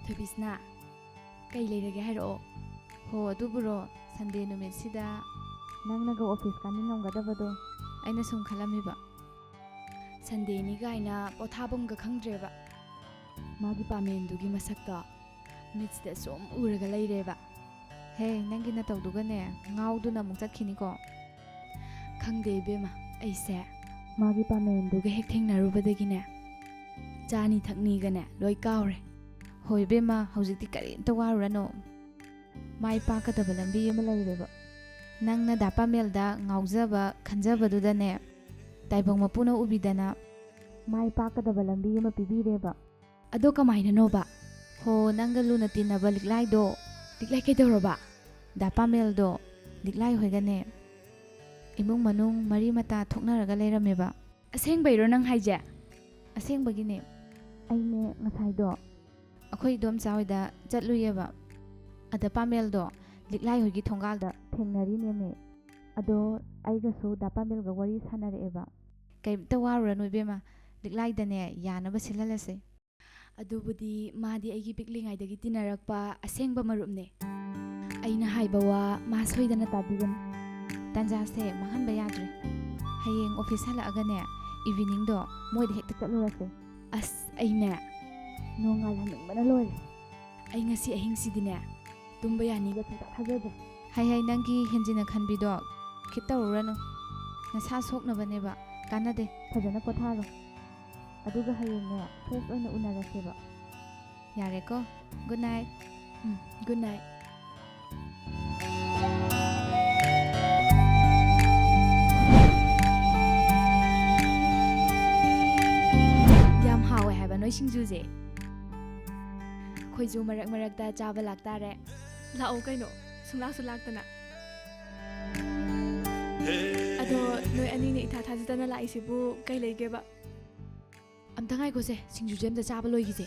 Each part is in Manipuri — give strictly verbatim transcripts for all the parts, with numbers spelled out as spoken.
ꯊꯣꯏꯕꯤꯁꯅꯥ, ꯀꯩ ꯂꯩꯔꯒꯦ ꯍꯥꯏꯔꯛꯑꯣ꯫ ꯍꯣ, ꯑꯗꯨꯕꯨꯔꯣ, ꯁꯟꯗꯦ ꯅꯨꯃꯤꯠꯁꯤꯗ ꯅꯪꯅꯒ ꯑꯣꯐꯤꯁ ꯀꯥꯅꯤꯡꯉꯝꯒꯗꯕꯗꯣ ꯑꯩꯅ ꯁꯨꯝ ꯈꯜꯂꯝꯃꯤꯕ꯫ ꯁꯟꯗꯦꯅꯤ ꯀꯥꯏꯅ ꯄꯣꯊꯥꯐꯝꯒ ꯈꯪꯗ꯭ꯔꯦꯕ꯫ ꯃꯥꯒꯤ ꯄꯥꯃꯦꯟꯗꯨꯒꯤ ꯃꯁꯛꯇꯣ ꯃꯤꯠꯁꯤꯗ ꯁꯨꯝ ꯎꯔꯒ ꯂꯩꯔꯦꯕ꯫ ꯍꯦ, ꯅꯪꯒꯤ ꯅꯇꯧꯗꯨꯒꯅꯦ ꯉꯥꯎꯗꯨꯅ ꯑꯃꯨꯛ ꯆꯠꯈꯤꯅꯤꯀꯣ꯫ ꯈꯪꯗꯦ ꯏꯕꯦꯝꯃ, ꯑꯩꯁꯦ ꯃꯥꯒꯤ ꯄꯥꯃꯦꯟꯗꯨꯒ ꯍꯦꯛ ꯊꯦꯡꯅꯔꯨꯕꯗꯒꯤꯅꯦ ꯆꯥꯅꯤ ꯊꯛꯅꯤꯒꯅꯦ ꯂꯣꯏ ꯀꯥꯎꯔꯦ꯫ ꯍꯣꯏ ꯏꯕꯦꯝꯃ, ꯍꯧꯖꯤꯛꯇꯤ ꯀꯔꯤꯝꯇ ꯋꯥꯔꯨꯔꯅꯨ꯫ ꯃꯥꯏ ꯄꯥꯛꯀꯗꯕ ꯂꯝꯕꯤ ꯑꯃ ꯂꯩꯔꯦꯕ꯫ ꯅꯪꯅ ꯗꯥ ꯄꯥꯃꯦꯜꯗ ꯉꯥꯎꯖꯕ ꯈꯟꯖꯕꯗꯨꯗꯅꯦ ꯇꯥꯏꯕꯪ ꯃꯄꯨꯅ ꯎꯕꯤꯗꯅ ꯃꯥꯏ ꯄꯥꯛꯀꯗꯕ ꯂꯝꯕꯤ ꯑꯃ ꯄꯤꯕꯤꯔꯦꯕ꯫ ꯑꯗꯣ ꯀꯃꯥꯏꯅꯅꯣꯕ? ꯍꯣ, ꯅꯪꯒ ꯂꯨꯅ ꯇꯤꯟꯅꯕ ꯂꯤꯛꯂꯥꯏꯗꯣ꯫ ꯂꯤꯛꯂꯥꯏ ꯀꯩꯗꯧꯔꯕ? ꯗꯥ ꯄꯥꯃꯦꯜꯗꯣ ꯂꯤꯛꯂꯥꯏ ꯍꯣꯏꯒꯅꯦ ꯏꯃꯨꯡ ꯃꯅꯨꯡ ꯃꯔꯤ ꯃꯇꯥ ꯊꯣꯛꯅꯔꯒ ꯂꯩꯔꯝꯃꯦꯕ꯫ ꯑꯁꯦꯡꯕꯩꯔꯣ ꯅꯪ ꯍꯥꯏꯁꯦ? ꯑꯁꯦꯡꯕꯒꯤꯅꯦ꯫ ꯑꯩꯅꯦ ꯉꯁꯥꯏꯗꯣ ꯑꯩꯈꯣꯏ ꯏꯗꯣꯝꯆꯥ ꯍꯣꯏꯗ ꯆꯠꯂꯨꯏꯌꯦꯕ꯫ ꯑꯗ ꯄꯥꯃꯦꯜꯗꯣ ꯂꯤꯛꯂꯥꯏ ꯍꯣꯏꯒꯤ ꯊꯣꯡꯒꯥꯜꯗ ꯊꯦꯡꯅꯔꯤꯅꯦꯃꯤ꯫ ꯑꯗꯣ ꯑꯩꯒꯁꯨ ꯗꯥ ꯄꯥꯃꯦꯜꯒ ꯋꯥꯔꯤ ꯁꯥꯟꯅꯔꯛꯑꯦꯕ꯫ ꯀꯩꯝꯇ ꯋꯥꯔꯨꯔꯅꯨ ꯏꯕꯦꯝꯃ, ꯂꯤꯛꯂꯥꯏꯗꯅꯦ ꯌꯥꯅꯕ ꯁꯤꯜꯍꯜꯂꯁꯦ꯫ ꯑꯗꯨꯕꯨꯗꯤ ꯃꯥꯗꯤ ꯑꯩꯒꯤ ꯄꯤꯛꯂꯤꯉꯩꯗꯒꯤ ꯇꯤꯟꯅꯔꯛꯄ ꯑꯁꯦꯡꯕ ꯃꯔꯨꯞꯅꯦ꯫ ꯑꯩꯅ ꯍꯥꯏꯕ ꯋꯥ ꯃꯥ ꯁꯣꯏꯗꯅ ꯇꯥꯕꯤꯒꯅꯤ꯫ ꯇꯥꯟꯖꯥꯁꯦ ꯃꯥꯡꯍꯟꯕ ꯌꯥꯗ꯭ꯔꯦ꯫ ꯍꯌꯦꯡ ꯑꯣꯐꯤꯁ ꯍꯜꯂꯛꯑꯒꯅꯦ, ꯏꯚꯤꯅꯤꯡꯗꯣ ꯃꯣꯏꯗ ꯍꯦꯛꯇ ꯆꯠꯂꯨꯔꯁꯦ꯫ ꯑꯁ, ꯑꯩꯅꯦ ꯅꯣꯡꯉꯥꯜꯍꯟꯅꯤꯡꯕꯅ ꯂꯣꯏꯔꯦ꯫ ꯑꯩ ꯉꯁꯤ ꯑꯍꯤꯡꯁꯤꯗꯤꯅꯦ ꯇꯨꯝꯕ ꯌꯥꯅꯤꯒ ꯁꯨꯡꯊꯥ ꯊꯥꯖꯗꯦ꯫ ꯍꯩ ꯍꯩ, ꯅꯪꯒꯤ ꯍꯦꯟꯖꯤꯟꯅ ꯈꯟꯕꯤꯗꯣ ꯈꯤꯠ ꯇꯧꯔꯨꯔꯅꯨ꯫ ꯅꯁꯥ ꯁꯣꯛꯅꯕꯅꯦꯕ, ꯀꯥꯟꯅꯗꯦ꯫ ꯐꯖꯅ ꯄꯣꯊꯥꯔꯣ꯫ ꯑꯗꯨꯒ ꯍꯌꯦꯡꯅꯦ ꯐ꯭ꯔꯦꯁ ꯑꯣꯏꯅ ꯎꯅꯔꯁꯦꯕ꯫ ꯌꯥꯔꯦꯀꯣ? Good night. Um, good night. ꯁꯤꯡꯖꯨꯁꯦ ꯑꯩꯈꯣꯏꯁꯨ ꯃꯔꯛ ꯃꯔꯛꯇ ꯆꯥꯕ ꯂꯥꯛꯇꯥꯔꯦ꯫ ꯂꯥꯛꯑꯣ ꯀꯩꯅꯣ, ꯁꯨꯡꯂꯥꯛꯁꯨ ꯂꯥꯛꯇꯅ꯫ ꯑꯗꯣ ꯅꯣꯏ ꯑꯅꯤꯅ ꯏꯊꯥ ꯊꯥꯖꯗꯅ ꯂꯥꯛꯏꯁꯤꯕꯨ ꯀꯩ ꯂꯩꯒꯦꯕ? ꯑꯝꯇ ꯉꯥꯏꯈꯣꯁꯦ, ꯁꯤꯡꯖꯨꯁꯦ ꯑꯝꯇ ꯆꯥꯕ ꯂꯣꯏꯈꯤꯁꯦ꯫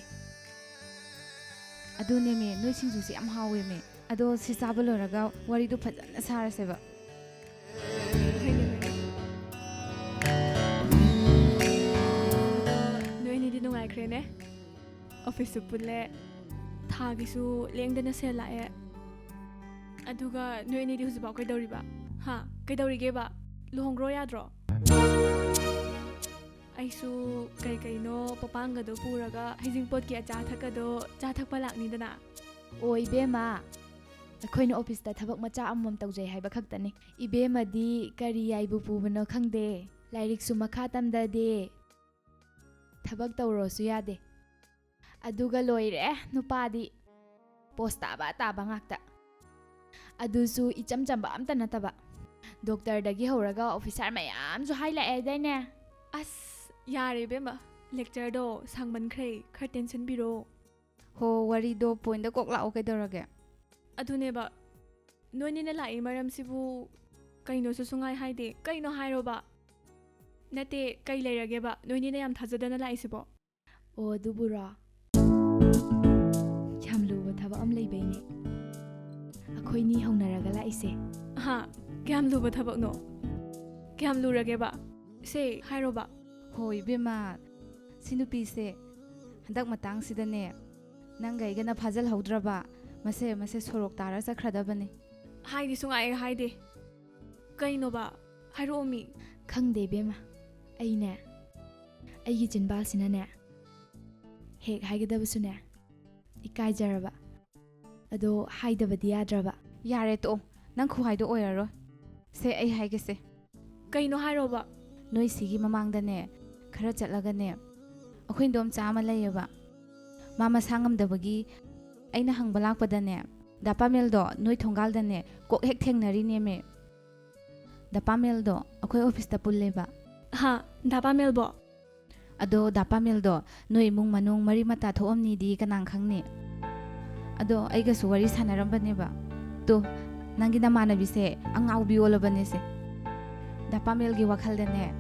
ꯑꯗꯨꯅꯦꯃꯦ, ꯅꯣꯏ ꯁꯤꯡꯖꯨꯁꯦ ꯌꯥꯝ ꯍꯥꯎꯋꯦꯃꯦ꯫ ꯑꯗꯣ ꯁꯤ ꯆꯥꯕ ꯂꯣꯏꯔꯒ ꯋꯥꯔꯤꯗꯣ ꯐꯖꯅ ꯁꯥꯔꯁꯦꯕ꯫ ꯅꯣꯏ ꯑꯅꯤꯗꯤ ꯅꯨꯡꯉꯥꯏꯈ꯭ꯔꯦꯅꯦ꯫ ꯑꯣꯐꯤꯁꯁꯨ ꯄꯨꯜꯂꯦ, ꯊꯥꯒꯤꯁꯨ ꯂꯦꯡꯗꯅ ꯁꯦꯜ ꯂꯥꯛꯑꯦ꯫ ꯑꯗꯨꯒ ꯅꯣꯏ ꯑꯅꯤꯗꯤ ꯍꯧꯖꯤꯛꯐꯥꯎ ꯀꯩꯗꯧꯔꯤꯕ? ꯍꯥ? ꯀꯩꯗꯧꯔꯤꯒꯦꯕ? ꯂꯨꯍꯣꯡꯈ꯭ꯔꯣ ꯌꯥꯗ꯭ꯔꯣ? ꯑꯩꯁꯨ ꯀꯩ ꯀꯩꯅꯣ ꯄꯣꯄꯥꯡꯒꯗꯣ ꯄꯨꯔꯒ ꯍꯩꯖꯤꯡꯄꯣꯠꯀꯤ ꯑꯆꯥ ꯑꯊꯛꯀꯗꯣ ꯆꯥ ꯊꯛꯄ ꯂꯥꯛꯅꯤꯗꯅ꯫ ꯑꯣ ꯏꯕꯦꯝꯃ, ꯑꯩꯈꯣꯏꯅ ꯑꯣꯐꯤꯁꯇ ꯊꯕꯛ ꯃꯆꯥ ꯑꯃꯃꯝ ꯇꯧꯖꯩ ꯍꯥꯏꯕ ꯈꯛꯇꯅꯤ꯫ ꯏꯕꯦꯝꯃꯗꯤ ꯀꯔꯤ ꯌꯥꯏꯕꯨ ꯄꯨꯕꯅꯣ ꯈꯪꯗꯦ, ꯂꯥꯏꯔꯤꯛꯁꯨ ꯃꯈꯥ ꯇꯝꯗꯗꯦ, ꯊꯕꯛ ꯇꯧꯔꯣꯁꯨ ꯌꯥꯗꯦ꯫ ꯑꯗꯨꯒ ꯂꯣꯏꯔꯦ, ꯅꯨꯄꯥꯗꯤ ꯄꯣꯁ ꯇꯥꯕ ꯇꯥꯕ ꯉꯥꯛꯇ꯫ ꯑꯗꯨꯁꯨ ꯏꯆꯝ ꯆꯝꯕ ꯑꯝꯇ ꯅꯠꯇꯕ, ꯗꯣꯛꯇꯔꯗꯒꯤ ꯍꯧꯔꯒ ꯑꯣꯐꯤꯁꯥꯔ ꯃꯌꯥꯝꯁꯨ ꯍꯥꯏ ꯂꯥꯛꯑꯦ ꯍꯥꯏꯗꯥꯏꯅꯦ? ꯑꯁ, ꯌꯥꯔꯦ ꯏꯕꯦꯝꯃ, ꯂꯦꯛꯆꯔꯗꯣ ꯁꯥꯡꯃꯟꯈ꯭ꯔꯦ, ꯈꯔ ꯇꯦꯟꯁꯤꯟꯕꯤꯔꯣ꯫ ꯍꯣ, ꯋꯥꯔꯤꯗꯣ ꯄꯣꯏꯟꯗ ꯀꯣꯛ ꯂꯥꯛꯑꯣ, ꯀꯩꯗꯧꯔꯒꯦ? ꯑꯗꯨꯅꯦꯕ, ꯅꯣꯏꯅꯤꯅ ꯂꯥꯛꯏ ꯃꯔꯝꯁꯤꯕꯨ ꯀꯩꯅꯣꯁꯨ ꯁꯨꯡꯍꯥꯏ ꯍꯥꯏꯗꯦ꯫ ꯀꯩꯅꯣ ꯍꯥꯏꯔꯣꯕ? ꯅꯠꯇꯦ, ꯀꯩ ꯂꯩꯔꯒꯦꯕ ꯅꯣꯏꯅꯤꯅ ꯌꯥꯝ ꯊꯥꯖꯗꯅ ꯂꯥꯛꯏꯁꯤꯕꯣ? ꯑꯣ, ꯑꯗꯨꯕꯨꯔꯣ? ꯌꯥꯝ ꯂꯨꯕ ꯊꯕꯛ ꯑꯃ ꯂꯩꯕꯩꯅꯦ ꯑꯩꯈꯣꯏꯅꯤ ꯍꯧꯅꯔꯒ ꯂꯥꯛꯏꯁꯦ꯫ ꯍꯥ? ꯀꯌꯥꯝ ꯂꯨꯕ ꯊꯕꯛꯅꯣ? ꯀꯌꯥꯝ ꯂꯨꯔꯒꯦꯕ? ꯁꯦ, ꯍꯥꯏꯔꯣꯕ꯫ ꯍꯣ, ꯏꯕꯦꯝꯃ, ꯁꯤ ꯅꯨꯄꯤꯁꯦ ꯍꯟꯗꯛ ꯃꯇꯥꯡꯁꯤꯗꯅꯦ, ꯅꯪꯒ ꯑꯩꯒꯅ ꯐꯥꯖꯤꯜꯍꯧꯗ꯭ꯔꯕ, ꯃꯁꯦ, ꯃꯁꯦ ꯁꯣꯔꯣꯛ ꯇꯥꯔ ꯆꯠꯈ꯭ꯔꯗꯕꯅꯤ꯫ ꯍꯥꯏꯗꯤ ꯁꯨꯡꯍꯥꯏ ꯍꯥꯏꯗꯦ꯫ ꯀꯩꯅꯣꯕ? ꯍꯥꯏꯔꯛꯑꯣꯃꯤ꯫ ꯈꯪꯗꯦ ꯏꯕꯦꯝꯃ, ꯑꯩꯅꯦ, ꯑꯩꯒꯤ ꯆꯤꯟꯕꯥꯜꯁꯤꯅꯅꯦ, ꯍꯦꯛ ꯍꯥꯏꯒꯗꯕꯁꯨꯅꯦ, ꯏꯀꯥꯏꯖꯔꯕ꯫ ꯑꯗꯣ ꯍꯥꯏꯗꯕꯗꯤ ꯌꯥꯗ꯭ꯔꯕ꯫ ꯌꯥꯔꯦ, ꯇꯣꯛꯑꯣ꯫ ꯅꯪ ꯈꯨꯍꯥꯏꯗꯣ ꯑꯣꯏꯔꯔꯣꯏ꯫ ꯁꯦ, ꯑꯩ ꯍꯥꯏꯒꯦꯁꯦ꯫ ꯀꯩꯅꯣ ꯍꯥꯏꯔꯣꯕ? ꯅꯣꯏ ꯁꯤꯒꯤ ꯃꯃꯥꯡꯗꯅꯦ, ꯈꯔ ꯆꯠꯂꯒꯅꯦ, ꯑꯩꯈꯣꯏ ꯏꯟꯗꯣꯝꯆꯥ ꯑꯃ ꯂꯩꯌꯦꯕ꯫ ꯃꯥ ꯃꯁꯥ ꯉꯝꯗꯕꯒꯤ ꯑꯩꯅ ꯍꯪꯕ ꯂꯥꯛꯄꯗꯅꯦ, ꯗꯥ ꯄꯥꯃꯦꯜꯗꯣ ꯅꯣꯏ ꯊꯣꯡꯒꯥꯜꯗꯅꯦ ꯀꯣꯛ ꯍꯦꯛ ꯊꯦꯡꯅꯔꯤꯅꯦꯃꯦ꯫ ꯗꯥ ꯄꯥꯃꯦꯜꯗꯣ ꯑꯩꯈꯣꯏ ꯑꯣꯐꯤꯁꯇ ꯄꯨꯜꯂꯦꯕ꯫ ꯍꯥ, ꯗꯥ ꯄꯥꯃꯦꯜꯕꯣ? ꯑꯗꯣ ꯗꯥ ꯄꯥꯃꯦꯜꯗꯣ ꯅꯣꯏ ꯏꯃꯨꯡ ꯃꯅꯨꯡ ꯃꯔꯤ ꯃꯇꯥ ꯊꯣꯛꯑꯝꯅꯤꯗꯤ ꯀꯅꯥ ꯈꯪꯅꯤ? ꯑꯗꯣ ꯑꯩꯒꯁꯨ ꯋꯥꯔꯤ ꯁꯥꯟꯅꯔꯝꯕꯅꯦꯕ꯫ ꯇꯣ, ꯅꯪꯒꯤ ꯅꯃꯥꯟꯅꯕꯤꯁꯦ ꯑꯉꯥꯎꯕꯤ ꯑꯣꯜꯂꯕꯅꯦꯁꯦ꯫ ꯗꯥ ꯄꯥꯃꯦꯜꯒꯤ ꯋꯥꯈꯜꯗꯅꯦ,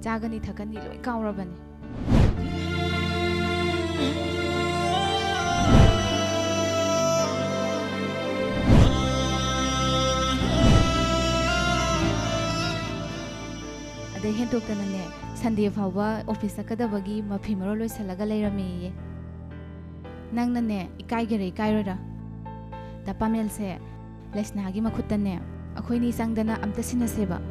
ꯆꯥꯒꯅꯤ ꯊꯛꯀꯅꯤ ꯂꯣꯏ ꯀꯥꯎꯔꯕꯅꯦ꯫ ꯑꯗꯩ ꯍꯦꯟꯗꯣꯛꯇꯅꯅꯦ, ꯁꯟꯗꯦ ꯐꯥꯎꯕ ꯑꯣꯐꯤꯁ ꯆꯠꯀꯗꯕꯒꯤ ꯃꯐꯤ ꯃꯔꯣꯜ ꯂꯣꯏꯁꯤꯜꯂꯒ ꯂꯩꯔꯝꯃꯦꯌꯦ꯫ ꯅꯪꯅꯅꯦ, ꯏꯀꯥꯏꯒꯦꯔꯥ ꯏꯀꯥꯏꯔꯣꯏꯔꯥ, ꯗꯥ ꯄꯥꯃꯦꯜꯁꯦ ꯂꯩꯁꯅꯥꯒꯤ ꯃꯈꯨꯠꯇꯅꯦ, ꯑꯩꯈꯣꯏꯅꯤ ꯆꯪꯗꯅ ꯑꯝꯇ ꯁꯤꯟꯅꯁꯦꯕ꯫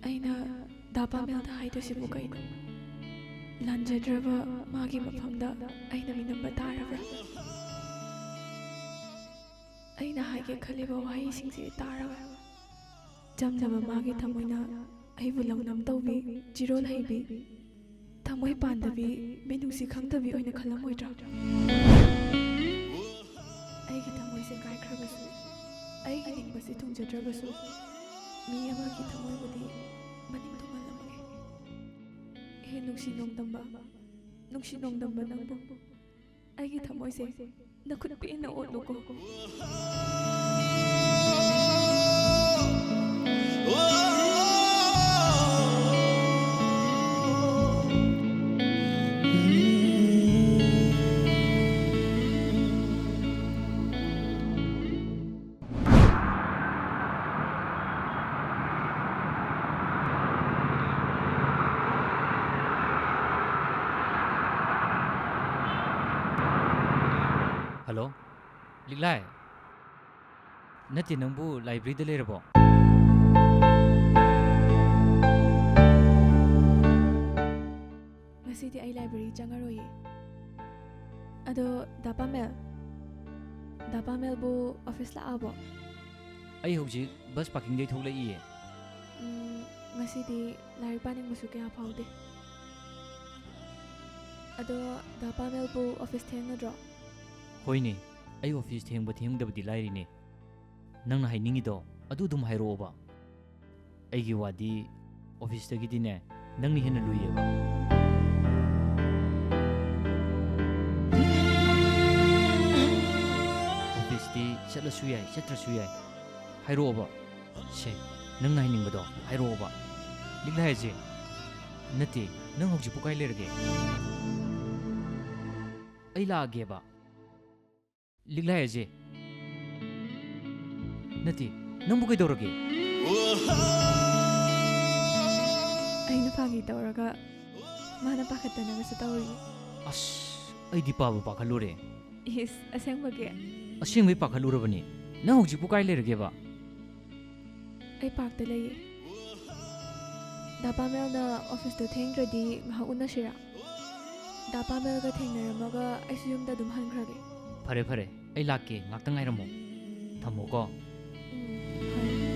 ꯑꯩꯅ ꯗꯥ ꯄꯥꯃꯦꯜꯗ ꯍꯥꯏꯗꯣꯏꯁꯤꯕꯨ ꯀꯩꯅꯣ? ꯂꯥꯟꯖꯗ꯭ꯔꯕ ꯃꯥꯒꯤ ꯃꯐꯝꯗ ꯑꯩꯅ ꯃꯤꯅꯝꯕ ꯇꯥꯔꯕ꯭ꯔꯥ? ꯑꯩꯅ ꯍꯥꯏꯒꯦ ꯈꯜꯂꯤꯕ ꯋꯥꯍꯩꯁꯤꯡꯁꯤ ꯇꯥꯔꯒ ꯆꯝꯂꯕ ꯃꯥꯒꯤ ꯊꯃꯣꯏꯅ ꯑꯩꯕꯨ ꯂꯧꯅꯝ ꯇꯧꯕꯤ, ꯆꯤꯔꯣꯜ ꯍꯩꯕꯤ, ꯊꯃꯣꯏ ꯄꯥꯟꯗꯕꯤ, ꯃꯤꯅꯨꯡꯁꯤ ꯈꯪꯗꯕꯤ ꯑꯣꯏꯅ ꯈꯜꯂꯝꯃꯣꯏꯗ꯭ꯔꯥ? ꯑꯩꯒꯤ ꯊꯃꯣꯏꯁꯦ ꯀꯥꯏꯈ꯭ꯔꯕꯁꯨ, ꯑꯩꯒꯤ ꯅꯤꯡꯕꯁꯦ ꯊꯨꯡꯖꯗ꯭ꯔꯕꯁꯨ, ꯃꯤ ꯑꯃꯒꯤ ꯊꯃꯣꯏꯕꯨꯗꯤ ꯃꯅꯤꯡ ꯊꯨꯡꯍꯜꯂꯝꯃꯒꯦ꯫ ꯍꯦ ꯅꯨꯡꯁꯤ ꯅꯣꯡꯗꯝꯕ, ꯅꯨꯡꯁꯤ ꯅꯣꯡꯗꯝꯕ ꯅꯪꯕꯨ ꯑꯩꯒꯤ ꯊꯃꯣꯏꯁꯦ ꯅꯈꯨꯠ ꯄꯦꯟꯅ ꯑꯣꯠꯂꯨꯀꯣ꯫ ꯍꯜꯂꯣ, ꯂꯤꯛꯂꯥꯏ? ꯅꯠꯇꯦ, ꯅꯪꯕꯨ ꯂꯥꯏꯕ꯭ꯔꯦꯔꯤꯗ ꯂꯩꯔꯕꯣ? ꯉꯁꯤꯗꯤ ꯑꯩ library ꯆꯪꯉꯔꯣꯏꯌꯦ꯫ ꯑꯗꯣ ꯗꯥ ꯄꯥꯃꯦꯜ, ꯗꯥ ꯄꯥꯃꯦꯜꯕꯨ office ꯂꯥꯛꯑꯕꯣ? ꯑꯩ ꯍꯧꯖꯤꯛ bus parkingꯗꯩ ꯊꯣꯛꯂꯛꯏꯌꯦ꯫ ꯎꯝ, ꯉꯁꯤꯗꯤ ꯂꯥꯏꯔꯤꯛ ꯄꯥꯅꯤꯡꯕꯁꯨ ꯀꯌꯥ ꯐꯥꯎꯗꯦ꯫ ꯑꯗꯣ ꯗꯥ ꯄꯥꯃꯦꯜꯕꯨ office ꯊꯦꯡꯅꯗ꯭ꯔꯣ? ꯍꯣꯏꯅꯦ, ꯑꯩ office ꯊꯦꯡꯕ ꯊꯦꯡꯗꯕꯗꯤ ꯂꯥꯏꯔꯤꯅꯦ꯫ ꯅꯪꯅ ꯍꯥꯏꯅꯤꯡꯉꯤꯗꯣ ꯑꯗꯨ ꯑꯗꯨꯝ ꯍꯥꯏꯔꯛꯑꯣꯕ꯫ ꯑꯩꯒꯤ ꯋꯥꯗꯤ officeꯇꯒꯤꯗꯤꯅꯦ, ꯅꯪꯅ ꯍꯦꯟꯅ ꯂꯨꯏꯌꯦꯕ꯫ Officeꯇꯤ ꯆꯠꯂꯁꯨ ꯌꯥꯏ, ꯆꯠꯇ꯭ꯔꯁꯨ ꯌꯥꯏ꯫ ꯍꯥꯏꯔꯛꯑꯣꯕ꯫ ꯁꯦ, ꯅꯪꯅ ꯍꯥꯏꯅꯤꯡꯕꯗꯣ ꯍꯥꯏꯔꯛꯑꯣꯕ꯫ ꯂꯤꯛꯂꯥꯏ ꯑꯖꯦ꯫ ꯅꯠꯇꯦ, ꯅꯪ ꯍꯧꯖꯤꯛꯄꯨ ꯀꯥꯏ ꯂꯩꯔꯒꯦ? ꯑꯩ ꯂꯥꯛꯑꯒꯦꯕ꯫ ꯂꯤꯛꯂꯥꯏ ꯑꯖꯦ꯫ ꯅꯠꯇꯦ, ꯅꯪꯕꯨ ꯀꯩꯗꯧꯔꯒꯦ? ꯑꯩꯅ ꯐꯥꯒꯤ ꯇꯧꯔꯒ ꯃꯥꯅ ꯄꯥꯈꯠꯇꯅꯒꯁꯨ ꯇꯧꯔꯤ꯫ ꯑꯁ, ꯑꯩꯗꯤ ꯄꯥꯕ ꯄꯥꯈꯠꯂꯨꯔꯦ꯫ ꯏꯁ, ꯑꯁꯦꯡꯕꯒꯤ? ꯑꯁꯦꯡꯕꯩ ꯄꯥꯈꯠꯂꯨꯔꯕꯅꯤ꯫ ꯅꯪ ꯍꯧꯖꯤꯛꯄꯨ ꯀꯥꯏ ꯂꯩꯔꯒꯦꯕ? ꯑꯩ parkꯇ ꯂꯩꯌꯦ꯫ ꯗꯥ ꯄꯥꯃꯦꯜꯅ officeꯇꯣ ꯊꯦꯡꯗ꯭ꯔꯗꯤ ꯉꯥꯏꯍꯥꯛ ꯎꯅꯁꯤꯔꯥ? ꯗꯥ ꯄꯥꯃꯦꯜꯒ ꯊꯦꯡꯅꯔꯝꯃꯒ ꯑꯩꯁꯨ ꯌꯨꯝꯗ ꯑꯗꯨꯝ ꯍꯟꯈ꯭ꯔꯒꯦ꯫ ꯐꯔꯦ, ꯐꯔꯦ, ꯑꯩ ꯂꯥꯛꯀꯦ, ꯉꯥꯛꯇ ꯉꯥꯏꯔꯝꯃꯣ꯫ ꯊꯝꯃꯣꯀꯣ꯫ ꯎꯝ, ꯍꯣꯏ꯫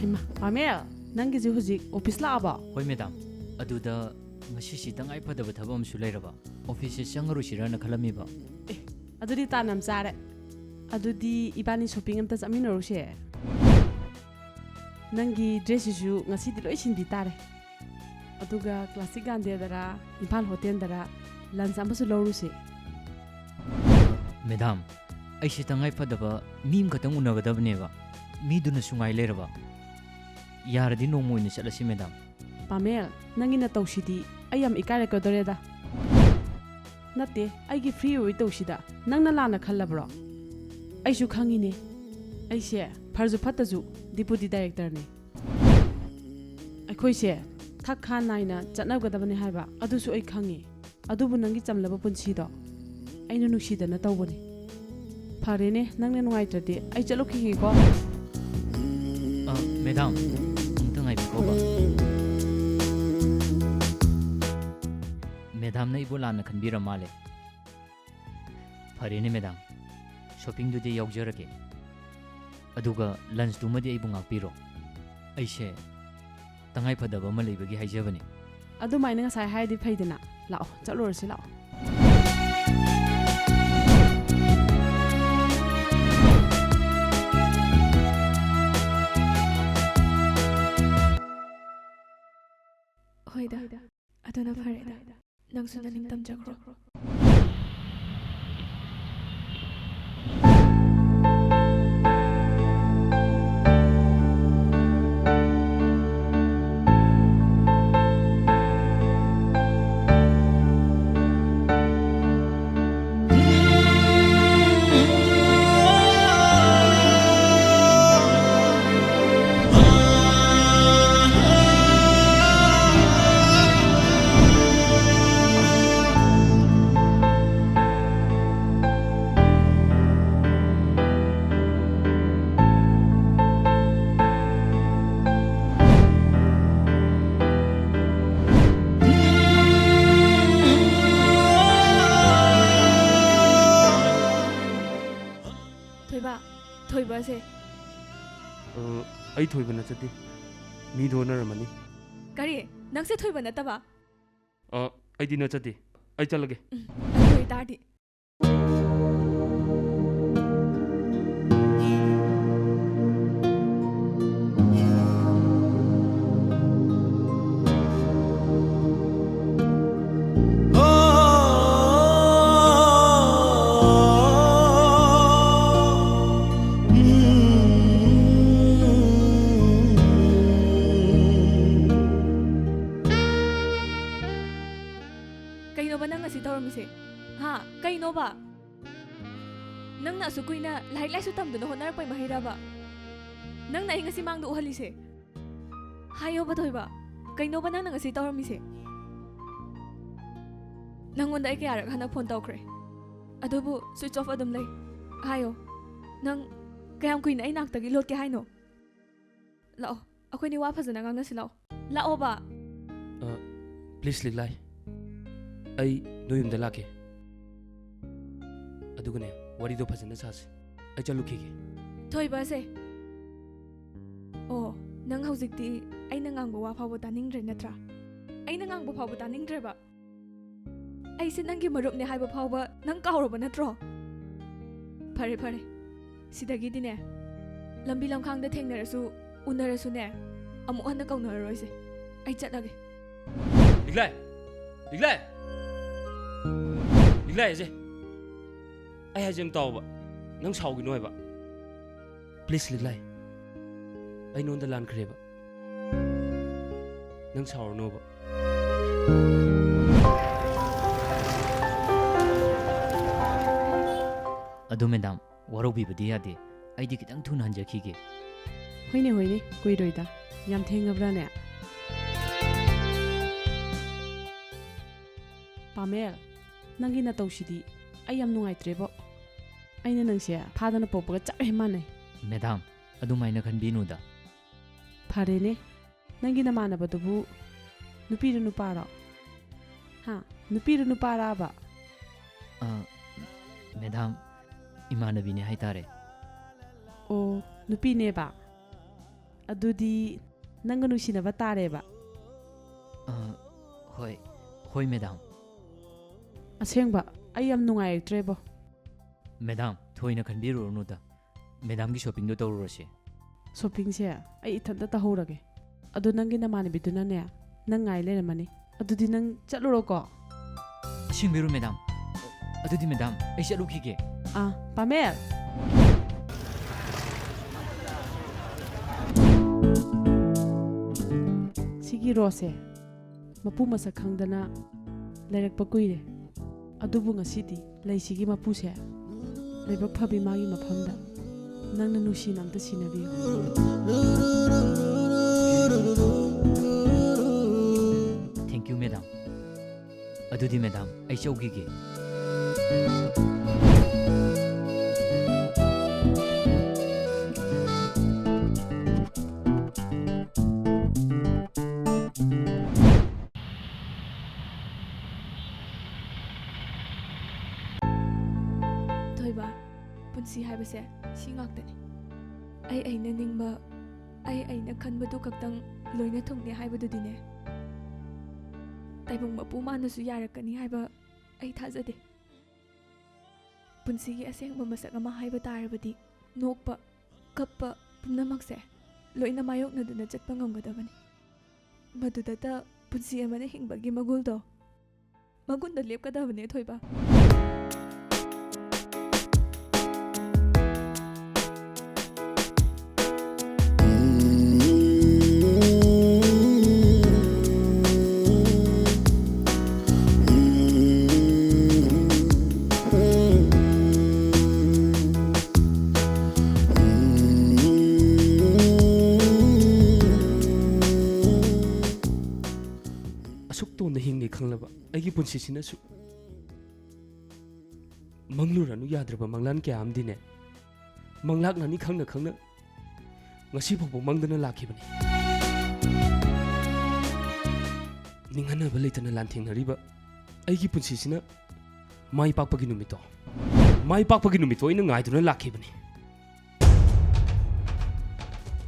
ꯍꯩꯃꯥ, ꯄꯥꯃꯦꯜ, ꯅꯪꯒꯤꯁꯦ ꯍꯧꯖꯤꯛ office ꯂꯥꯛꯑꯕꯣ? ꯍꯣꯏ, madam꯫ ꯑꯗꯨꯗ ꯉꯁꯤꯁꯤ ꯇꯉꯥꯏ ꯐꯗꯕ ꯊꯕꯛ ꯑꯃꯁꯨ ꯂꯩꯔꯕ꯫ Officeꯁꯦ ꯆꯪꯉꯔꯣꯏꯁꯤꯔꯅ ꯈꯜꯂꯝꯃꯤꯕ꯫ ꯑꯦ, ꯑꯗꯨꯗꯤ ꯇꯥꯟ ꯌꯥꯝ ꯆꯥꯔꯦ꯫ ꯑꯗꯨꯗꯤ ꯏꯕꯥꯅꯤ shopping ꯑꯝꯇ ꯆꯠꯃꯤꯟꯅꯔꯨꯁꯦ꯫ ꯅꯪꯒꯤ dressꯁꯤꯁꯨ ꯉꯁꯤꯗꯤ ꯂꯣꯏ ꯁꯤꯟꯕꯤ ꯇꯥꯔꯦ꯫ ꯑꯗꯨꯒ Classic Gardenꯗꯔ, ꯏꯝꯐꯥꯜ Hotelꯗꯔ lunch ꯑꯃꯁꯨ ꯂꯧꯔꯨꯁꯦ꯫ Madam, ꯑꯩꯁꯦ ꯇꯉꯥꯏ ꯐꯗꯕ ꯃꯤ ꯑꯃꯈꯛꯇꯪ ꯎꯅꯒꯗꯕꯅꯦꯕ꯫ ꯃꯤꯗꯨꯅꯁꯨ ꯉꯥꯏ ꯂꯩꯔꯕ꯫ ꯌꯥꯔꯗꯤ ꯅꯣꯡꯃ ꯑꯣꯏꯅ ꯆꯠꯂꯁꯤ, madam꯫ ꯄꯥꯃꯦꯜ, ꯅꯪꯒꯤ ꯅꯇꯧꯁꯤꯗꯤ ꯑꯩ ꯌꯥꯝ ꯏꯀꯥꯏꯔꯛꯀꯗꯧꯔꯦꯗ꯫ ꯅꯠꯇꯦ, ꯑꯩꯒꯤ ꯐ꯭ꯔꯤ ꯑꯣꯏ ꯇꯧꯁꯤꯗ ꯅꯪꯅ ꯂꯥꯟꯅ ꯈꯜꯂꯕ꯭ꯔꯣ? ꯑꯩꯁꯨ ꯈꯪꯉꯤꯅꯦ, ꯑꯩꯁꯦ ꯐꯔꯁꯨ ꯐꯠꯇꯁꯨ ꯗꯤꯄꯨꯇꯤ ꯗꯥꯏꯔꯦꯛꯇꯔꯅꯦ꯫ ꯑꯩꯈꯣꯏꯁꯦ ꯊꯛ ꯈꯥ ꯅꯥꯏꯅ ꯆꯠꯅꯒꯗꯕꯅꯦ ꯍꯥꯏꯕ ꯑꯗꯨꯁꯨ ꯑꯩ ꯈꯪꯉꯤ꯫ ꯑꯗꯨꯕꯨ ꯅꯪꯒꯤ ꯆꯝꯂꯕ ꯄꯨꯟꯁꯤꯗꯣ ꯑꯩꯅ ꯅꯨꯡꯁꯤꯗꯅ ꯇꯧꯕꯅꯤ꯫ ꯐꯔꯦꯅꯦ, ꯅꯪꯅ ꯅꯨꯡꯉꯥꯏꯇ꯭ꯔꯗꯤ ꯑꯩ ꯆꯠꯂꯨꯈꯤꯒꯦꯀꯣ꯫ ꯑ, ꯃꯦꯗꯥꯝ, ꯑꯃꯨꯛꯇ ꯉꯥꯏꯕꯤꯈꯣꯕ꯫ ꯃꯦꯗꯥꯝꯅ ꯑꯩꯕꯨ ꯂꯥꯟꯅ ꯈꯟꯕꯤꯔ ꯃꯥꯜꯂꯦ꯫ ꯐꯔꯦꯅꯦ ꯃꯦꯗꯥꯝ, ꯁꯣꯄꯤꯡꯗꯨꯗꯤ ꯌꯥꯎꯖꯔꯒꯦ꯫ ꯑꯗꯨꯒ ꯂꯟꯁꯇꯨꯃꯗꯤ ꯑꯩꯕꯨ ꯉꯥꯛꯄꯤꯔꯣ꯫ ꯑꯩꯁꯦ ꯇꯉꯥꯏ ꯐꯗꯕ ꯑꯃ ꯂꯩꯕꯒꯤ ꯍꯥꯏꯖꯕꯅꯤ꯫ ꯑꯗꯨꯃꯥꯏꯅ ꯉꯁꯥꯏ ꯍꯥꯏꯔꯗꯤ ꯐꯩꯗꯅ꯫ ꯂꯥꯛꯑꯣ, ꯆꯠꯂꯨꯔꯁꯤ ꯂꯥꯛꯑꯣ꯫ ꯍꯣꯏꯗ, ꯑꯗꯨꯅ ꯐꯔꯦꯗ꯫ ꯅꯪꯁꯨ ꯅꯅꯤꯡ ꯇꯝꯖꯈ꯭ꯔꯣ꯫ ꯊꯣꯏꯕ, ꯊꯣꯏꯕꯁꯦ꯫ ꯑ, ꯑꯩ ꯊꯣꯏꯕ ꯅꯠꯆꯗꯦ꯫ ꯃꯤꯗꯣ ꯑꯣꯟꯅꯔꯝꯃꯅꯤ꯫ ꯀꯔꯤ? ꯅꯪꯁꯦ ꯊꯣꯏꯕ ꯅꯠꯇꯕ? ꯑ, ꯑꯩꯗꯤ ꯅꯠꯆꯗꯦ꯫ ꯑꯩ ꯆꯠꯂꯒꯦ꯫ ꯎꯝ, ꯑꯗꯨ ꯑꯣꯏꯇꯥꯔꯗꯤ꯫ ꯀꯩꯅꯣꯕ ꯅꯪ ꯑꯁꯤ ꯇꯧꯔꯝꯃꯤꯁꯦ? ꯅꯣꯕ, ꯅꯪꯅ ꯑꯁꯨꯛ ꯀꯨꯏꯅ ꯂꯥꯏꯔꯤꯛ ꯂꯥꯏꯁꯨ ꯇꯝꯗꯨꯅ ꯍꯣꯠꯅꯔꯛꯄꯩ ꯃꯍꯩꯔꯕ ꯅꯪꯅ ꯑꯩ ꯉꯁꯤ ꯃꯥꯡꯗ ꯎꯍꯜꯂꯤꯁꯦ? ꯍꯥꯏꯌꯣꯕ ꯊꯣꯏꯕ, ꯀꯩꯅꯣꯕ ꯅꯪꯅ ꯉꯁꯤ ꯇꯧꯔꯝꯃꯤꯁꯦ? ꯅꯪꯉꯣꯟꯗ ꯑꯩ ꯀꯌꯥꯔꯛ ꯍꯟꯅ ꯐꯣꯟ ꯇꯧꯈ꯭ꯔꯦ, ꯑꯗꯨꯕꯨ ꯁ꯭ꯋꯤꯆ ꯑꯣꯐ ꯑꯗꯨꯝ ꯂꯩ꯫ ꯍꯥꯏꯌꯣ, ꯅꯪ ꯀꯌꯥꯝ ꯀꯨꯏꯅ ꯑꯩ ꯅꯥꯛꯇꯒꯤ ꯂꯣꯠꯀꯦ ꯍꯥꯏꯅꯣ? ꯂꯥꯛꯑꯣ, ꯑꯩꯈꯣꯏꯅꯤ ꯋꯥ ꯐꯖꯅ ꯉꯥꯡꯅꯁꯤ, ꯂꯥꯛꯑꯣ꯫ ꯂꯥꯛꯑꯣꯕ꯫ ꯄ꯭ꯂꯤꯁ ꯂꯤꯛꯂꯥꯏ, ꯑꯩ ꯅꯣꯏ ꯌꯨꯝꯗ ꯂꯥꯛꯀꯦ꯫ ꯑꯗꯨꯒꯅꯦ, ꯋꯥꯔꯤꯗꯣ ꯐꯖꯅ ꯁꯥꯁꯤ꯫ ꯑꯩ ꯆꯠꯂꯨꯈꯤꯒꯦ꯫ ꯊꯣꯏꯕꯁꯦ꯫ ꯑꯣ, ꯅꯪ ꯍꯧꯖꯤꯛꯇꯤ ꯑꯩꯅ ꯉꯥꯡꯕ ꯋꯥ ꯐꯥꯎꯕ ꯇꯥꯅꯤꯡꯗ꯭ꯔꯦ ꯅꯠꯇ꯭ꯔꯥ? ꯑꯩꯅ ꯉꯥꯡꯕ ꯐꯥꯎꯕ ꯇꯥꯅꯤꯡꯗ꯭ꯔꯦꯕ꯫ ꯑꯩꯁꯦ ꯅꯪꯒꯤ ꯃꯔꯨꯞꯅꯦ ꯍꯥꯏꯕ ꯐꯥꯎꯕ ꯅꯪ ꯀꯥꯎꯔꯕ ꯅꯠꯇ꯭ꯔꯣ? ꯐꯔꯦ, ꯐꯔꯦ꯫ ꯁꯤꯗꯒꯤꯗꯤꯅꯦ, ꯂꯝꯕꯤ ꯂꯝꯈꯥꯡꯗ ꯊꯦꯡꯅꯔꯁꯨ, ꯎꯅꯔꯁꯨꯅꯦ, ꯑꯃꯨꯛ ꯍꯟꯅ ꯀꯧꯅꯔꯔꯣꯏꯁꯦ꯫ ꯑꯩ ꯆꯠꯂꯒꯦ꯫ ꯂꯤꯛꯂꯥꯏ! ꯂꯤꯛꯂꯥꯏ! ꯂꯤꯛꯂꯥꯏ ꯍꯥꯏꯁꯦ! ꯑꯩ ꯍꯥꯏꯁꯦ ꯑꯝ ꯇꯥꯎꯕ꯫ ꯅꯪ ꯁꯥꯎꯒꯤꯅꯣ ꯍꯥꯏꯕ꯫ ꯄ꯭ꯂꯤꯁ ꯂꯤꯛꯂꯥꯏ, ꯑꯩ ꯅꯉꯣꯟꯗ ꯂꯥꯟꯈ꯭ꯔꯦꯕ꯫ ꯅꯪ ꯁꯥꯎꯔꯅꯣꯕ꯫ ꯑꯗꯨ ꯃꯦꯗꯥꯝ, ꯋꯥꯔꯧꯕꯤꯕꯗꯤ ꯌꯥꯗꯦ꯫ ꯑꯩꯗꯤ ꯈꯤꯇꯪ ꯊꯨꯅ ꯍꯟꯖꯈꯤꯒꯦ꯫ ꯍꯣꯏꯅꯦ, ꯍꯣꯏꯅꯦ, ꯀꯨꯏꯔꯣꯏꯗ꯫ ꯌꯥꯝ ꯊꯦꯡꯉꯕ꯭ꯔꯥꯅꯦ? ꯄꯥꯃꯦꯜ, ꯅꯪꯒꯤ ꯅꯇꯧꯁꯤꯗꯤ ꯑꯩ ꯌꯥꯝ ꯅꯨꯡꯉꯥꯏꯇ꯭ꯔꯦꯕꯣ꯫ ꯑꯩꯅ ꯅꯪꯁꯦ ꯐꯥꯗꯅ ꯄꯣꯛꯄꯒ ꯆꯞ ꯍꯦꯛ ꯃꯥꯟꯅꯩ꯫ ꯃꯦꯗꯥꯝ, ꯑꯗꯨꯃꯥꯏꯅ ꯈꯟꯕꯤꯅꯨꯗ꯫ ꯐꯔꯦꯅꯦ, ꯅꯪꯒꯤ ꯅꯃꯥꯟꯅꯕꯗꯨꯕꯨ ꯅꯨꯄꯤꯔꯣ ꯅꯨꯄꯥꯔꯣ? ꯍꯥ? ꯅꯨꯄꯤꯔꯣ ꯅꯨꯄꯥꯔꯥꯕ? ꯑ, ꯃꯦꯗꯥꯝ, ꯏꯃꯥꯟꯅꯕꯤꯅꯦ ꯍꯥꯏꯇꯥꯔꯦ꯫ ꯑꯣ, ꯅꯨꯄꯤꯅꯦꯕ? ꯑꯗꯨꯗꯤ ꯅꯪꯒ ꯅꯨꯡꯁꯤꯅꯕ ꯇꯥꯔꯦꯕ? ꯑ, ꯍꯣꯏ, ꯍꯣꯏ ꯃꯦꯗꯥꯝ꯫ ꯑꯁꯦꯡꯕ, ꯑꯩ ꯌꯥꯝ ꯅꯨꯡꯉꯥꯏꯔꯛꯇ꯭ꯔꯦꯕꯣ꯫ ꯃꯦꯗꯥꯝ, ꯊꯣꯏꯅ ꯈꯟꯕꯤꯔꯨꯔꯅꯨꯗ꯫ ꯃꯦꯗꯥꯝꯒꯤ ꯁꯣꯄꯤꯡꯗꯣ ꯇꯧꯔꯨꯔꯁꯦ꯫ ꯁꯣꯄꯤꯡꯁꯦ ꯑꯩ ꯏꯊꯟꯇ ꯇꯧꯍꯧꯔꯒꯦ꯫ ꯑꯗꯣ ꯅꯪꯒꯤ ꯅꯃꯥꯟꯅꯕꯤꯗꯨꯅꯅꯦ, ꯅꯪ ꯉꯥꯏ ꯂꯩꯔꯝꯃꯅꯤ꯫ ꯑꯗꯨꯗꯤ ꯅꯪ ꯆꯠꯂꯨꯔꯣꯀꯣ꯫ ꯑꯁꯦꯡꯕꯩꯔꯣ ꯃꯦꯗꯥꯝ? ꯑꯗꯨꯗꯤ ꯃꯦꯗꯥꯝ, ꯑꯩ ꯆꯠꯂꯨꯈꯤꯒꯦ꯫ ꯑꯥ, ꯄꯥꯃꯦꯜ! ꯁꯤꯒꯤ ꯔꯣꯁꯁꯦ ꯃꯄꯨ ꯃꯁꯛ ꯈꯪꯗꯅ ꯂꯩꯔꯛꯄ ꯀꯨꯏꯔꯦ꯫ ꯑꯗꯨꯕꯨ ꯉꯁꯤꯗꯤ ꯂꯩꯁꯤꯒꯤ ꯃꯄꯨꯁꯦ ꯂꯥꯏꯕꯛ ꯐꯕꯤ ꯃꯥꯒꯤ ꯃꯐꯝꯗ ꯅꯪꯅ ꯅꯨꯡꯁꯤꯅ ꯑꯝꯇ ꯁꯤꯟꯅꯕꯤꯌꯨ꯫ Thank you, madam. ꯑꯗꯨꯗꯤ madam, ꯑꯩ ꯆꯧꯈꯤꯒꯦ꯫ ꯊꯣꯏꯕ, ꯄꯨꯟꯁꯤ ꯍꯥꯏꯕꯁꯦ ꯁꯤ ꯉꯥꯛꯇꯅꯤ꯫ ꯑꯩ ꯑꯩꯅ ꯅꯤꯡꯕ, ꯑꯩ ꯑꯩꯅ ꯈꯟꯕꯗꯨ ꯈꯛꯇꯪ ꯂꯣꯏꯅ ꯊꯨꯡꯅꯤ ꯍꯥꯏꯕꯗꯨꯗꯤꯅꯦ, ꯇꯥꯏꯕꯪ ꯃꯄꯨ ꯃꯥꯅꯁꯨ ꯌꯥꯔꯛꯀꯅꯤ ꯍꯥꯏꯕ ꯑꯩ ꯊꯥꯖꯗꯦ꯫ ꯄꯨꯟꯁꯤꯒꯤ ꯑꯁꯦꯡꯕ ꯃꯁꯛ ꯑꯃ ꯍꯥꯏꯕ ꯇꯥꯔꯕꯗꯤ, ꯅꯣꯛꯄ, ꯀꯞꯄ ꯄꯨꯝꯅꯃꯛꯁꯦ ꯂꯣꯏꯅ ꯃꯥꯌꯣꯛꯅꯗꯨꯅ ꯆꯠꯄ ꯉꯝꯒꯗꯕꯅꯤ꯫ ꯃꯗꯨꯗꯇ ꯄꯨꯟꯁꯤ ꯑꯃꯅ ꯍꯤꯡꯕꯒꯤ ꯃꯒꯨꯟꯗꯣ, ꯃꯒꯨꯟꯗꯣ ꯂꯦꯞꯀꯗꯕꯅꯦ, ꯊꯣꯏꯕ꯫ ꯑꯁꯨꯛ ꯇꯣꯟꯅ ꯍꯤꯡꯂꯤ ꯈꯪꯂꯕ ꯑꯩꯒꯤ ꯄꯨꯟꯁꯤꯁꯤꯅꯁꯨ ꯃꯪꯂꯨꯔꯅꯨ ꯌꯥꯗ꯭ꯔꯕ ꯃꯪꯂꯥꯟ ꯀꯌꯥ ꯑꯃꯗꯤꯅꯦ, ꯃꯪꯂꯥꯛꯅꯅꯤ ꯈꯪꯅ ꯈꯪꯅ ꯉꯁꯤ ꯐꯥꯎꯕ ꯃꯪꯗꯅ ꯂꯥꯛꯈꯤꯕꯅꯤ꯫ ꯅꯤꯡꯍꯟꯅꯕ ꯂꯩꯇꯅ ꯂꯥꯟꯊꯦꯡꯅꯔꯤꯕ ꯑꯩꯒꯤ ꯄꯨꯟꯁꯤꯁꯤꯅ ꯃꯥꯏ ꯄꯥꯛꯄꯒꯤ ꯅꯨꯃꯤꯠꯇꯣ, ꯃꯥꯏ ꯄꯥꯛꯄꯒꯤ ꯅꯨꯃꯤꯠꯇꯣ ꯑꯩꯅ ꯉꯥꯏꯗꯨꯅ ꯂꯥꯛꯈꯤꯕꯅꯤ꯫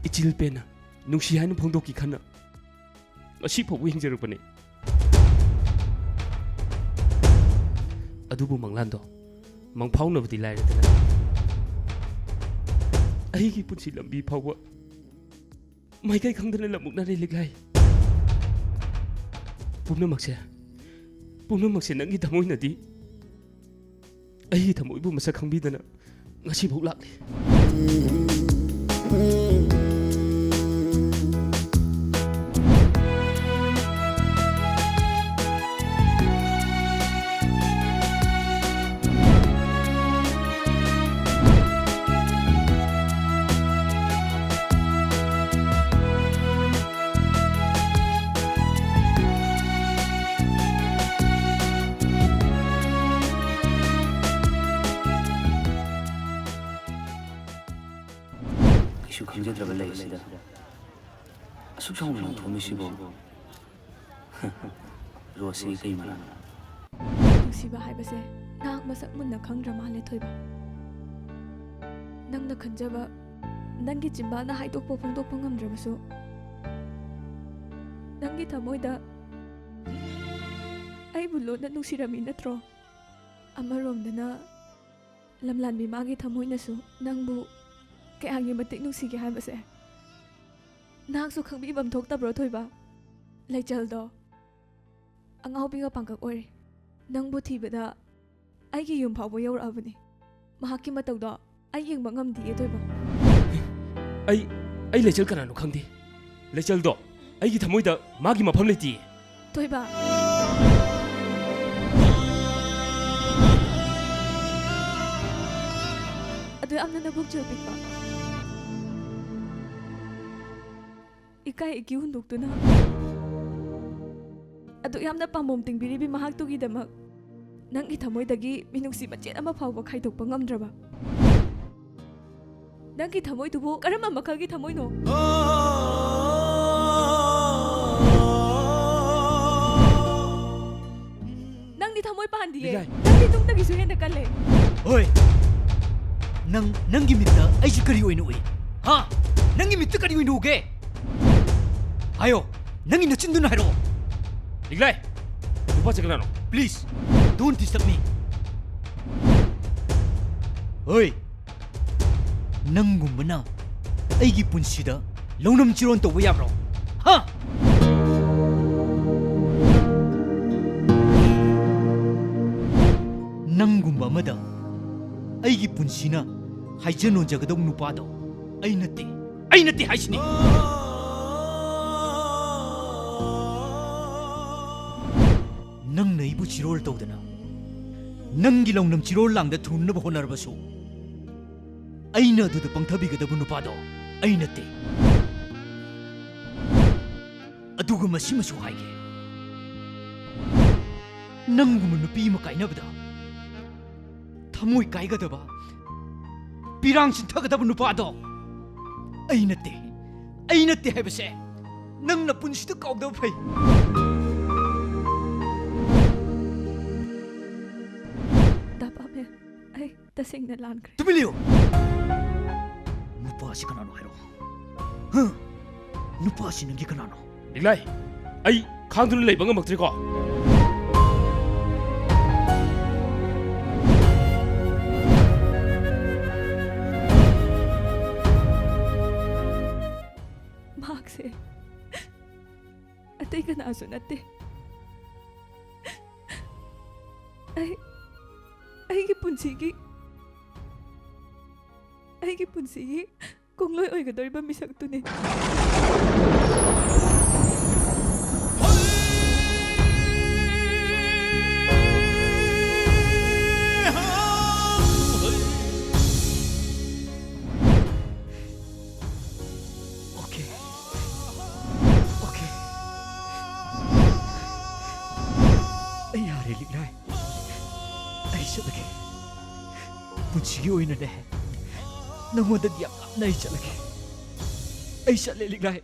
ꯏꯆꯤꯜ ꯄꯦꯟꯅ ꯅꯨꯡꯁꯤ ꯍꯥꯏꯅ ꯐꯣꯡꯗꯣꯛꯈꯤ ꯈꯟꯅ ꯉꯁꯤ ꯐꯥꯎꯕ ꯍꯤꯡꯖꯔꯛꯄꯅꯤ꯫ ꯑꯗꯨꯕꯨ ꯃꯪꯂꯥꯟꯗꯣ ꯃꯪꯐꯥꯎꯅꯕꯗꯤ ꯂꯥꯏꯔꯗꯅ, ꯑꯩꯒꯤ ꯄꯨꯟꯁꯤ ꯂꯝꯕꯤ ꯐꯥꯎꯕ ꯃꯥꯏꯀꯩ ꯈꯪꯗꯅ ꯂꯝꯃꯨꯛꯅꯔꯦ ꯂꯤꯛꯂꯥꯏ꯫ ꯄꯨꯝꯅꯃꯛꯁꯦ, ꯄꯨꯝꯅꯃꯛꯁꯦ ꯅꯪꯒꯤ ꯊꯃꯣꯏꯅꯗꯤ ꯑꯩꯒꯤ ꯊꯃꯣꯏꯕꯨ ꯃꯁꯛ ꯈꯪꯕꯤꯗꯅ ꯉꯁꯤꯐꯥꯎ ꯂꯥꯛꯂꯤ꯫ ꯈꯪꯖꯗ꯭ꯔꯕ ꯂꯩ ꯑꯁꯤꯗ ꯑꯁꯨꯛ ꯆꯥꯎꯅ ꯂꯪꯊꯣꯛꯑꯝꯃꯤꯁꯤꯕꯨ? ꯔꯣꯁꯁꯤ ꯀꯩ ꯃꯔꯝ? ꯅꯨꯡꯁꯤꯕ ꯍꯥꯏꯕꯁꯦ ꯅꯍꯥꯛ ꯃꯁꯛ ꯃꯨꯟꯅ ꯈꯪꯗ꯭ꯔ ꯃꯥꯜꯂꯦ, ꯊꯣꯏꯕ꯫ ꯅꯪꯅ ꯈꯟꯖꯕ, ꯅꯪꯒꯤ ꯆꯤꯟꯕꯥꯜꯅ ꯍꯥꯏꯗꯣꯛꯄ ꯐꯣꯡꯗꯣꯛꯄ ꯉꯝꯗ꯭ꯔꯕꯁꯨ, ꯅꯪꯒꯤ ꯊꯃꯣꯏꯗ ꯑꯩꯕꯨ ꯂꯣꯟꯅ ꯅꯨꯡꯁꯤꯔꯝꯃꯤ ꯅꯠꯇ꯭ꯔꯣ? ꯑꯃꯔꯣꯝꯗꯅ ꯂꯝꯂꯥꯟꯕꯤ ꯃꯥꯒꯤ ꯊꯃꯣꯏꯅꯁꯨ ꯅꯪꯕꯨ ꯀꯌꯥꯒꯤ ꯃꯇꯤꯛ ꯅꯨꯡꯁꯤꯒꯦ ꯍꯥꯏꯕꯁꯦ ꯅꯍꯥꯛꯁꯨ ꯈꯪꯕꯤꯐꯝ ꯊꯣꯛꯇꯕ꯭ꯔꯣ, ꯊꯣꯏꯕ? ꯂꯩꯆꯜꯗꯣ ꯑꯉꯥꯎꯕꯤꯒ ꯄꯥꯡꯒꯛ ꯑꯣꯏꯔꯦ꯫ ꯅꯪꯕꯨ ꯊꯤꯕꯗ ꯑꯩꯒꯤ ꯌꯨꯝ ꯐꯥꯎꯕ ꯌꯧꯔꯛꯑꯕꯅꯤ꯫ ꯃꯍꯥꯛꯀꯤ ꯃꯇꯧꯗꯣ ꯑꯩ ꯌꯦꯡꯕ ꯉꯝꯗꯤꯌꯦ, ꯊꯣꯏꯕ꯫ ꯑꯩ ꯑꯩ ꯂꯩꯆꯜ ꯀꯅꯥꯅꯣ ꯈꯪꯗꯦ꯫ ꯂꯩꯆꯜꯗꯣ ꯑꯩꯒꯤ ꯊꯃꯣꯏꯗ ꯃꯥꯒꯤ ꯃꯐꯝ ꯂꯩꯇꯦ꯫ ꯊꯣꯏꯕ, ꯑꯗꯨ ꯌꯥꯝꯅ ꯅꯕꯨꯛ ꯆꯦꯜ ꯄꯤꯛꯄ, ꯏꯀꯥꯏ ꯏꯀꯤ ꯍꯨꯟꯗꯣꯛꯇꯨꯅ, ꯑꯗꯨ ꯌꯥꯝꯅ ꯄꯥꯝꯕꯣꯝ ꯇꯤꯡꯕꯤꯔꯤꯕꯤ ꯃꯍꯥꯛꯇꯨꯒꯤꯗꯃꯛ ꯅꯪꯒꯤ ꯊꯃꯣꯏꯗꯒꯤ ꯃꯤꯅꯨꯡꯁꯤ ꯃꯆꯦꯠ ꯑꯃ ꯐꯥꯎꯕ ꯈꯥꯏꯗꯣꯛꯄ ꯉꯝꯗ꯭ꯔꯕ? ꯅꯪꯒꯤ ꯊꯃꯣꯏꯗꯨꯕꯨ ꯀꯔꯝꯕ ꯃꯈꯜꯒꯤ ꯊꯃꯣꯏꯅꯣ? ꯅꯪꯗꯤ ꯊꯃꯣꯏ ꯄꯥꯟꯗꯤꯌꯦ꯫ ꯂꯤꯂꯥꯏ꯫ ꯅꯪꯗꯤ ꯅꯨꯡꯗꯒꯤꯁꯨ ꯍꯦꯟꯅ ꯀꯜꯂꯦ꯫ ꯍꯣꯏ, ꯅꯪ ꯅꯪꯒꯤ ꯃꯤꯠꯇ ꯑꯩꯁꯤ ꯀꯔꯤ ꯑꯣꯏꯅ ꯎꯏ? ꯍꯥ? ꯅꯪꯒꯤ ꯃꯤꯠꯇ ꯀꯔꯤ ꯑꯣꯏꯅ ꯎꯒꯦ? ꯍꯥꯏꯌꯣ, ꯅꯪꯒꯤ ꯅꯆꯤꯟꯗꯨꯅ ꯍꯥꯏꯔꯛꯑꯣ꯫ ꯂꯤꯛꯂꯥꯏ, ꯅꯨꯄꯥꯁꯦ ꯀꯅꯥꯅꯣ? Please, don't disturb me. ꯍꯣꯏ, ꯅꯪꯒꯨꯝꯕꯅ ꯑꯩꯒꯤ ꯄꯨꯟꯁꯤꯗ ꯂꯧꯅꯝ ꯆꯤꯔꯣꯟ ꯇꯧꯕ ꯌꯥꯕ꯭ꯔꯣ? ꯍꯥ? ꯅꯪꯒꯨꯝꯕ ꯑꯃꯗ ꯑꯩꯒꯤ ꯄꯨꯟꯁꯤꯅ ꯍꯥꯏꯖ ꯅꯣꯟꯖꯒꯗꯧꯕ ꯅꯨꯄꯥꯗꯣ ꯑꯩ ꯅꯠꯇꯦ꯫ ꯑꯩ ꯅꯠꯇꯦ ꯍꯥꯏꯁꯤꯅꯤ꯫ ꯅꯪꯅ ꯑꯩꯕꯨ ꯆꯤꯔꯣꯜ ꯇꯧꯗꯅ, ꯅꯪꯒꯤ ꯂꯧꯅꯝ ꯆꯤꯔꯣꯜ ꯂꯥꯡꯗ ꯊꯨꯡꯅꯕ ꯍꯣꯠꯅꯔꯕꯁꯨ, ꯑꯩꯅ ꯑꯗꯨꯗ ꯄꯪꯊꯕꯤꯒꯗꯕ ꯅꯨꯄꯥꯗꯣ ꯑꯩ ꯅꯠꯇꯦ꯫ ꯑꯗꯨꯒ ꯃꯁꯤꯃꯁꯨ ꯍꯥꯏꯒꯦ, ꯅꯪꯒꯨꯝꯕ ꯅꯨꯄꯤ ꯑꯃ ꯀꯥꯏꯅꯕꯗ ꯊꯃꯣꯏ ꯀꯥꯏꯒꯗꯕ, ꯄꯤꯔꯥꯡ ꯆꯤꯟꯊꯒꯗꯕ ꯅꯨꯄꯥꯗꯣ ꯑꯩ ꯅꯠꯇꯦ, ꯑꯩ ꯅꯠꯇꯦ ꯍꯥꯏꯕꯁꯦ ꯅꯪ ꯅꯄꯨꯟꯁꯤꯗ ꯀꯥꯎꯗꯕ ꯐꯩ꯫ ꯗꯥ ꯄꯥꯃꯦ, ꯑꯩ ꯇꯁꯦꯡꯅ ꯂꯥꯟꯈ꯭ꯔꯦ꯫ ꯇꯨꯃꯤꯟ ꯂꯩꯌꯨ! ꯅꯨꯄꯥꯁꯤ ꯀꯅꯥꯅꯣ ꯍꯥꯏꯔꯛꯑꯣ꯫ ꯍꯥ? ꯅꯨꯄꯥꯁꯤ ꯅꯪꯒꯤ ꯀꯅꯥꯅꯣ? ꯂꯤꯛꯂꯥꯏ, ꯑꯩ ꯈꯥꯡꯗꯨꯅ ꯂꯩꯕ ꯉꯝꯃꯛꯇ꯭ꯔꯦꯀꯣ꯫ ꯃꯍꯥꯛꯁꯦ ꯑꯇꯩ ꯀꯅꯥꯁꯨ ꯅꯠꯇꯦ꯫ ꯑꯩ, ꯑꯩꯒꯤ ꯄꯨꯟꯁꯤꯒꯤ, ꯑꯩꯒꯤ ꯄꯨꯟꯁꯤꯒꯤ ꯈꯣꯡꯂꯣꯏ ꯑꯣꯏꯒꯗꯧꯔꯤꯕ ꯃꯤꯁꯛꯇꯨꯅꯤ꯫ ꯑꯣꯀꯦ꯫ ꯑꯣꯀꯦ꯫ ꯑꯩ ꯌꯥꯔꯦ, ꯂꯤꯛꯂꯥꯏ꯫ ꯑꯩ ꯆꯠꯂꯒꯦ꯫ ꯄꯨꯟꯁꯤꯒꯤ ꯑꯣꯏꯅꯅꯦ, ꯅꯉꯣꯟꯗꯗꯤ ꯌꯥꯝ ꯂꯥꯞꯅ ꯑꯩ ꯆꯠꯂꯒꯦ꯫ ꯑꯩ ꯆꯠꯂꯦ, ꯂꯤꯛꯂꯥꯏ꯫